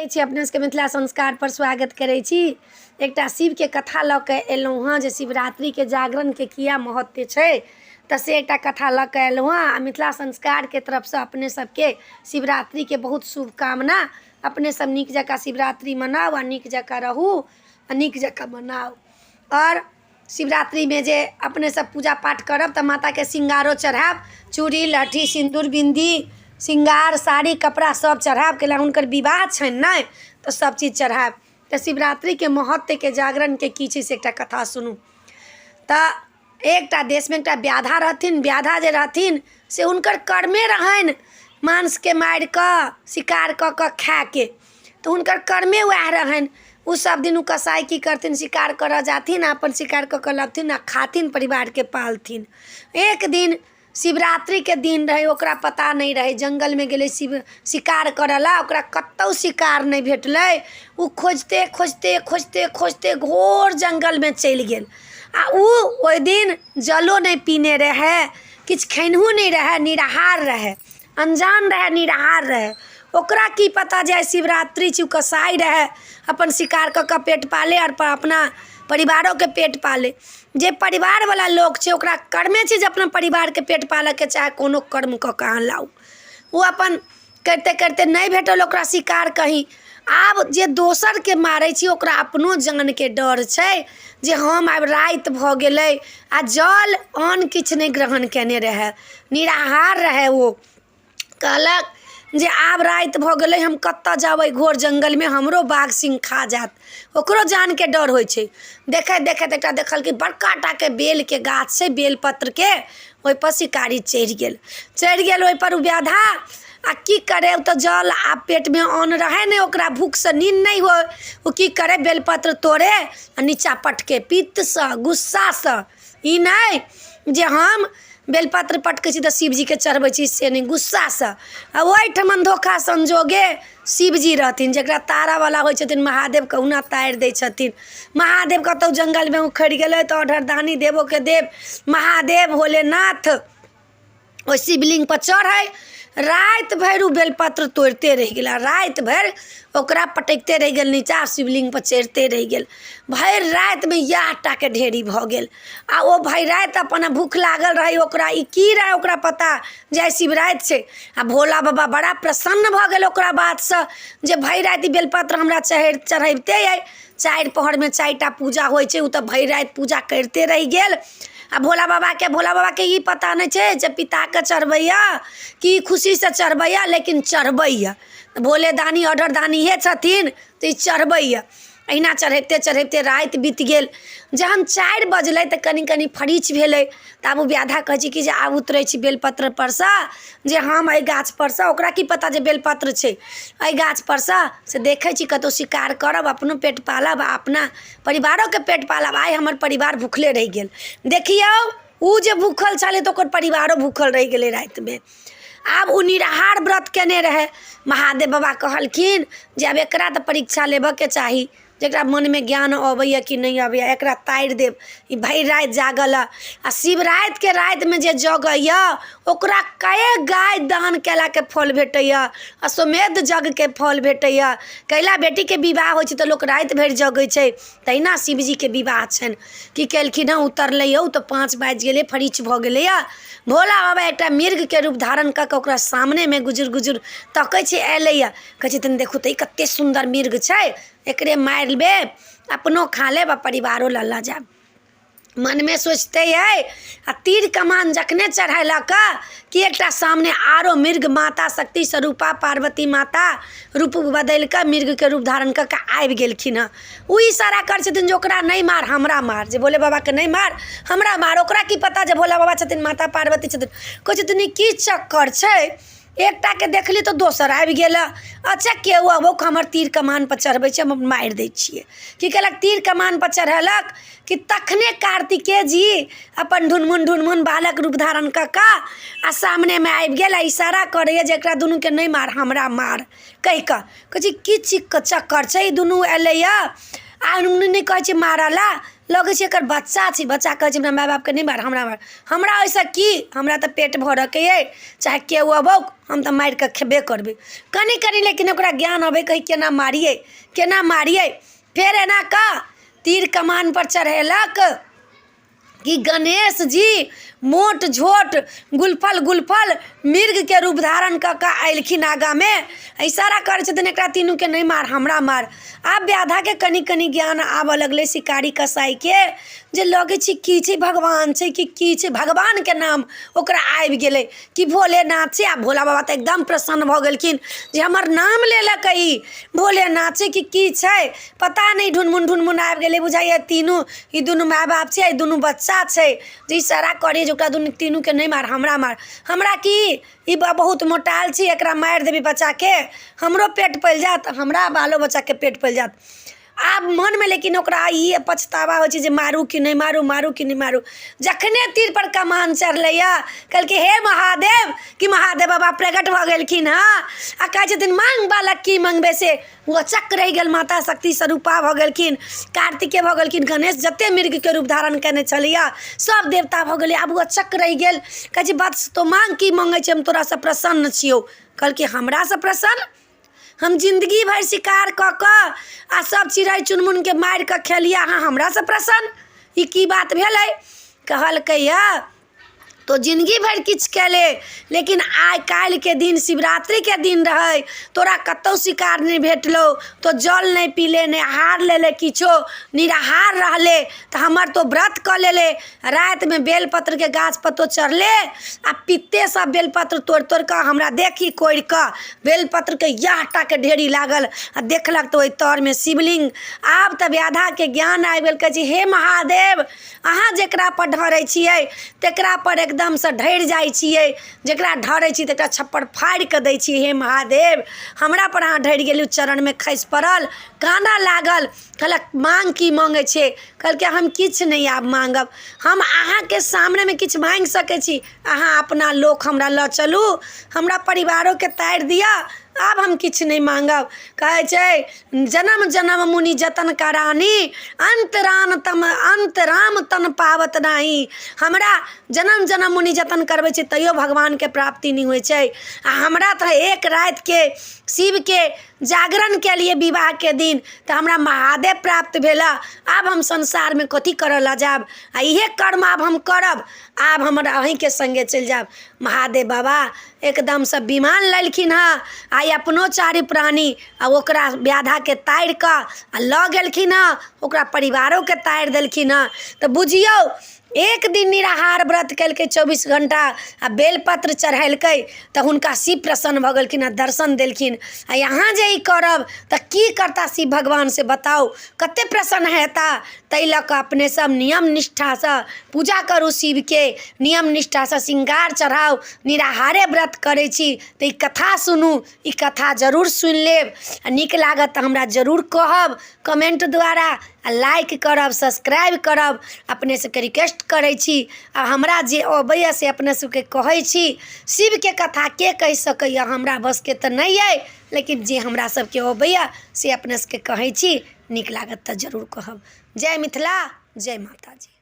छी अपने सबके मिथिला संस्कारपर स्वागत करै छी। एकटा शिवके कथा लऽ कऽ एलहुँ हँ जे शिवरात्रिके जागरणके किया महत्व छै, तऽ से एकटा कथा लऽ कऽ एलहुँ हँ। आ मिथिला संस्कारके तरफसँ अपने सबके शिवरात्रिके बहुत शुभकामना। अपने सब नीक जकाँ शिवरात्रि मनाउ आ नीक जकाँ रहू आ नीक जकाँ मनाउ। आओर शिवरात्रिमे जे अपने सब पूजा पाठ करब तऽ माताके श्रृंगारो चढ़ायब, चूड़ी लहठी सिन्दूर बिन्दी श्रृंगार साड़ी कपड़ा सब चढ़ायब, कैला हुनकर विवाह छनि ने, तऽ सब चीज चढ़ायब। तऽ शिवरात्रिके महत्वके जागरणके की छै से एकटा कथा सुनू। तऽ एकटा देशमे एकटा व्याधा रहथिन। व्याधा जे रहथिन से हुनकर कर्मे रहनि मांसके मारि कऽ शिकार कऽ कऽ खायके, तऽ हुनकर कर्मे वएह रहनि। ओ सब दिन ओ कसाइ की करथिन, शिकार करऽ जाथिन आओर अपन शिकार कऽ कऽ लबथिन आओर खाथिन, परिवारके पालथिन। एक दिन शिवरात्रिके दिन रहै, ओकरा पता नहि रहै। जङ्गलमे गेलै शिव शिकार करऽ लए, ओकरा कतहु शिकार नहि भेटलै। ओ खोजिते खोजिते खोजिते खोजिते घोर जङ्गलमे चलि गेल आओर उ ओइ दिन जलो नहि पीने रहै, किछु खेनहो नहि रहै, निराहार रहै, अनजान रहै, निराहार रहै। ओकरा की पता जे आइ शिवरात्रि छी। ओ कसाइ रहै, अपन शिकार कऽ कऽ पेट पालै आओर अपना परिवारोके पेट पालै। जे परिवारवला लोक छै ओकरा कर्मे छै जे अपना परिवारके पेट पालऽके चाहे कोनो कर्म कऽ कऽ अहाँ लाउ। ओ अपन करिते करिते नहि भेटल ओकरा शिकार कहीँ। आब जे दोसरके मारै छी ओकरा अपनो जानके डर छै जे हम आब राति भऽ गेलै आओर जल अन्न किछु नहि ग्रहण कयने रहै, निराहार रहै। ओ कहलक जे आब राति भऽ गेलै, हम कतऽ जाउ एहि घोर जङ्गलमे, हमरो बाघ सिंह खा जायत। ओकरो जानके डर होइ छै। देखैत देखैत एकटा देखलकै बड़का टाके बेलके गाछ छै, बेलपत्रके, ओहिपर शिकारी चढ़ि गेल। चढ़ि गेल ओहिपर ओ व्याधा आ की करे, ओ तऽ जल आ पेटमे अन्न रहै नहि, ओकरा भूखसँ नींद नहि होइ। ओ की करे, बेलपत्र तोड़े आ नीचाँ पटके पित्तसँ गुस्सासँ। ई नहि जे हम बेलपत्र पटकै छी तऽ शिवजीके चढ़बै छी, से नहि, गुस्सासँ। आ ओहिठमन धोखा संजोगे शिवजी रहथिन, जकरा तारावला होइ छथिन महादेव, कहुना तारि दै छथिन। महादेव कतहु जङ्गलमे उखड़ि गेलै तऽ औढरदानी देवोके देव महादेव भोलेनाथ ओहि शिवलिङ्गपर चढ़ै। राति भरि ओ बेलपत्र तोड़िते रहि गेल आ राति भरि ओकरा पटकिते रहि गेल नीचाँ, शिवलिङ्गपर चढ़िते रहि गेल। भरि रातिमे इएह टाके ढेरी भऽ गेल। आ ओ भरि राति अपन भूख लागल रहै ओकरा, ई की रहै ओकरा पता जे आइ शिवराति छै। आ भोला बाबा बड़ा प्रसन्न भऽ गेल ओकरा बातसँ जे भरि राति बेलपत्र हमरा चढ़ैबते अइ। 4 पहरमे 4टा पूजा होइ छै, ओ तऽ भरि राति पूजा करिते रहि गेल। आ भोला बाबाके ई पता नहि छै जे पिताके चढ़बैए कि खुशीसँ चढ़बैए, लेकिन चढ़बैए। भोले दानी ऑर्डर दानिहे छथिन तऽ ई चढ़बैए। अहिना चढ़ैबते चढ़ैबते राति बीत गेल। जहन 4 बजलै तऽ कनि कनि फरीछ भेलै। तऽ आब ओ व्याधा कहै छै कि जे आब उतरै छी बेलपत्रपर सँ, जे हम एहि गाछपर सँ, ओकरा की पता जे बेलपत्र छै, एहि गाछपर सँ से देखै छी कतहु शिकार करब, अपनो पेट पालब आ अपना परिवारोके पेट पालब। आइ हमर परिवार भुखले रहि गेल। देखियौ, ओ जे भूखल छलै तऽ ओकर परिवारो भूखल रहि गेलै रातिमे। आब ओ निराहार व्रत कयने रहै। महादेव बाबा कहलखिन जे आब एकरा तऽ परीक्षा लेबऽके चाही, जकरा मनमे ज्ञान अबैए कि नहि अबैए, एकरा तारि देब। ई भरि राति जागल हँ आ शिवरातिके रातिमे जे जगैए ओकरा कए गाय दान कयलाके फल भेटैए, अश्वमेध यज्ञके फल भेटैए। कैला बेटीके विवाह होइ छै तऽ लोक राति भरि जगै छै, तहिना शिवजीके विवाह छनि। की केलखिन हँ, उतरलै यौ तऽ 5 बाजि गेलै, फरीछ भऽ गेलैए। भोला बाबा एकटा मृगके रूप धारण कऽ कऽ ओकरा सामनेमे गुजुर गुजुर तकै छै, अयलैए। कहै छथिन देखू तऽ ई कतेक सुन्दर मृग छै, एकरे मारि लेब, अपनो खा लेब आ परिवारो लऽ लऽ जायब। मनमे सोचिते अइ आ तीर कमान जखने चढ़ेलक कि एकटा सामने आरो मृग माता शक्ति स्वरूपा पार्वती माता रूप बदलि कऽ मृगके रूप धारण कऽ कऽ आबि गेलखिन हँ। ओ इशारा करै छथिन जे ओकरा नहि मार, हमरा मार, जे भोले बाबाके नहि मार, हमरा मार। ओकरा की पता जे भोला बाबा छथिन, माता पार्वती छथिन। कहै छथिन ई की चक्कर छै, एकटाके देखली तऽ दोसर आबि गेल। अच्छा, केओ आबो हमर तीर कमानपर चढ़बै छै, हम मारि दै छियै। की केलक, तीर कमानपर चढ़ेलक कि तखने कार्तिकेय जी अपन ढुनमुन ढुनमुन बालक रूप धारण कऽ कऽ आ सामनेमे आबि गेल आ इशारा करैए जे एकरा दुनूके नहि मार, हमरा मार कहि कऽ। कहै छै की चीजके चक्कर छै, ई दुनू एलैए आ नहि कहै छै मारऽ लए, लगै छै एकर बच्चा छै, बच्चा कहै छै हमरा माय बापके नहि मार, हमरा मार। हमरा ओहिसँ की, हमरा तऽ पेट भरऽके अइ, चाहे केओ अबौक हम तऽ मारि कऽ खेबे करबै। कनि कनि लेकिन ओकरा ज्ञान अबै, कहै केना मारियै, केना मारियै। फेर एना कऽ तीर कमानपर चढ़ेलक कि गणेश जी मोट झोट गुलफल गुलफल मृगके रूप धारण कऽ कऽ अयलखिन आगाँमे, इशारा करै छथिन एकरा तीनूके नहि मार, हमरा मार। आब व्याधाके कनि कनि ज्ञान आबऽ लगलै शिकारी कसाईके, जे लगै छै की छै, भगवान छै कि की छै। भगवानके नाम ओकरा आबि गेलै कि भोलेनाथ छै। आ भोला बाबा तऽ एकदम प्रसन्न भऽ गेलखिन जे हमर नाम लेलक ई, भोलेनाथ छै कि की छै पता नहि। ढुनमुन ढुनमुन आबि गेलै, बुझाइए तीनू ई दुनू माय बाप छै, ई दुनू बच्चा छै जे इशारा करै जे ओकरा दुनू तीनूके नहि मार, हमरा मार। हमरा की, ई बहुत मोटायल छी, एकरा मारि देबै बच्चाके, हमरो पेट पलि जायत, हमरा बालो बच्चाके पेट पलि जायत। आब मनमे लेकिन ओकरा ई पछतावा होइ छै जे मारू कि नहि मारू, मारू कि नहि मारू। जखने तीरपर कमान चढ़लैए, कहलकै हे महादेव, कि महादेव बाबा प्रकट भऽ गेलखिन हँ आ कहै छथिन माँग बालक की मँगबै से। ओ अचक्क रहि गेल, माता शक्ति स्वरूपा भऽ गेलखिन, कार्तिके भऽ गेलखिन, गणेश जते मृगके रूप धारण कयने छलैए सब देवता भऽ गेलै। आब ओ अचक्क रहि गेल, कहै छै बस तोँ माँग की मँगै छै, हम तोरासँ प्रसन्न छियौ। कहलकै हमरासँ प्रसन्न? हम जिन्दगी भरि शिकार कऽ कऽ आ सब चिड़ै चुनमुनके मारि कऽ खेलियै, अहाँ हमरासँ प्रसन्न? ई की बात भेलै? कहलकै यऽ तो जिन्दगी भरि किछु केले, लेकिन आइ काल्हिके दिन शिवरात्रिके दिन रहै, तोरा कतहु शिकार नहि भेटलौ, तो जल नहि पीले, नहि आहार लेले, किछो निराहार रहले, तऽ हमर तो व्रत कऽ लेले। रातिमे बेलपत्रके गाछपर तो चढ़ले आ पित्ते सब बेलपत्र तोड़ि तोड़ि कऽ हमरा देखी कोरि कऽ बेलपत्रके इएह टाके ढेरी लागल आ देखलक तऽ ओहि तरमे शिवलिंग। आब तऽ व्याधाके ज्ञान आबि गेल, कहै छै हे महादेव, अहाँ जकरापर ढरै छियै तकरापर एकदमसँ ढरि जाइ छियै, जकरा ढरै छी तकरा छप्पर फाड़ि कऽ दै छियै। हे महादेव, हमरापर अहाँ ढरि गेलहुँ। चरणमे खसि पड़ल, कानऽ लागल, कहलक माँग की मँगै छै? कहलकै हम किछु नहि आब माँगब, हम अहाँके सामनेमे किछु माँगि सकै छी? अहाँ अपना लोक हमरा लऽ चलू, हमरा परिवारोके तारि दिअ, आब हम किछु नहि माँगब। कहै छै जनम जनम मुनि जतन करानी, अन्त राम तम अन्त राम तन पावत नाही। हमरा जनम जनम मुनि जतन करबै छै तैयो भगवानके प्राप्ति नहि होइ छै, आ हमरा तऽ एक रातिके शिवके जागरण केलियै विवाहके दिन तऽ हमरा महादेव प्राप्त भेला। आब हम संसारमे कथी करऽ लए जायब? आ इएह कर्म आब हम करब, आब हमर अहीँके सङ्गे चलि जायब। महादेव बाबा एकदमसँ विमान लेलखिन हँ, आइ अपनो चारू प्राणी आ ओकरा व्याधाके तारि कऽ आ लऽ गेलखिन हँ, ओकरा परिवारोके तारि देलखिन हँ। तऽ बुझियौ, एक दिन निराहार व्रत केलकै 24 घण्टा आ बेलपत्र चढ़ेलकै तऽ हुनका शिव प्रसन्न भऽ गेलखिन आ दर्शन देलखिन। आ यहाँ जे ई करब तऽ की करता शिव भगवान से बताउ, कते प्रसन्न हेता? ताहि लऽ कऽ अपने सब नियम निष्ठासँ पूजा करू शिवके, नियम निष्ठासँ श्रृंगार चढ़ाउ। निराहारे व्रत करै छी तऽ ई कथा सुनू, ई कथा जरूर सुनि लेब आ नीक लागत तऽ हमरा जरूर कहब कमेंट द्वारा, आ लाइक करब, सब्सक्राइब करब, अपने सबके रिक्वेस्ट करै छी। आ हमरा जे अबैए से अपने सबके कहै छी। शिवके कथा के कहि सकैए? हमरा बसके तऽ नहि अइ, लेकिन जे हमरा सबके अबैए से अपने सबके कहै छी। नीक लागत तऽ जरूर कहब। जय मिथिला, जय माताजी।